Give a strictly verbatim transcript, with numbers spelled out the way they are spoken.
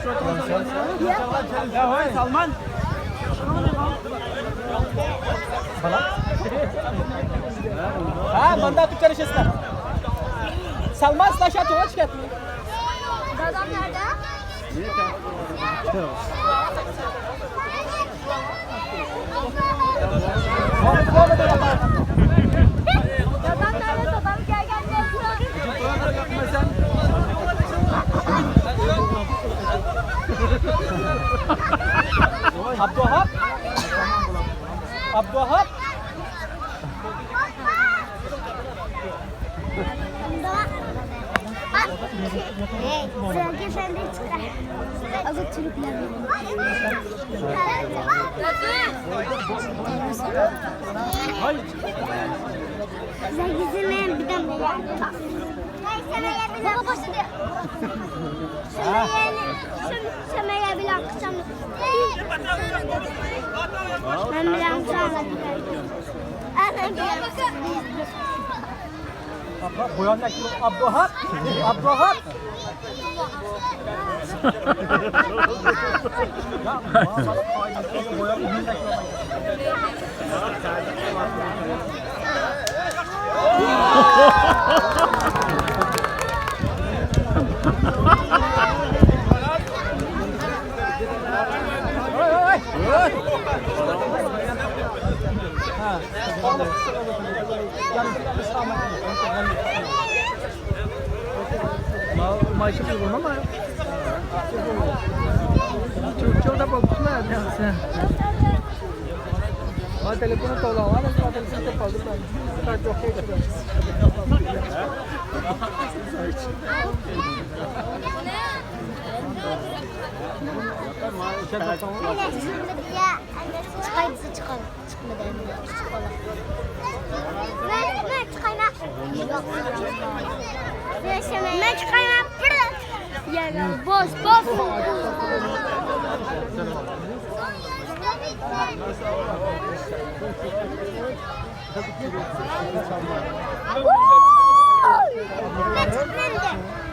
ھە، ماندا تۇرۇپ چالىشىسىلەر. سالمان، سىلەر شۇ چىقىپ. دادام نەدە؟ دادام نەدە؟ دادام كەلگەن. ئابدۇۋاھاب. ئابدۇۋاھاب. Baba başladı. Şunu yani, şunu, şunu ya bilen kıçam. Ben bilen kıçam. Ana bilen. Abdullah, Abdullah. Abdullah. Maykı bir vurma mı? Çok çok da bakma ya sen. Bana telefonu kola var, bana telefonu kapalı ben. Kaç yok, kaç yok. Çıkar bize çıkalım. Çıkmadı endi, kichik bola. Men, men chiqayman. Men chiqayman. Bir. Bosh, bosh. Men chiqmayman.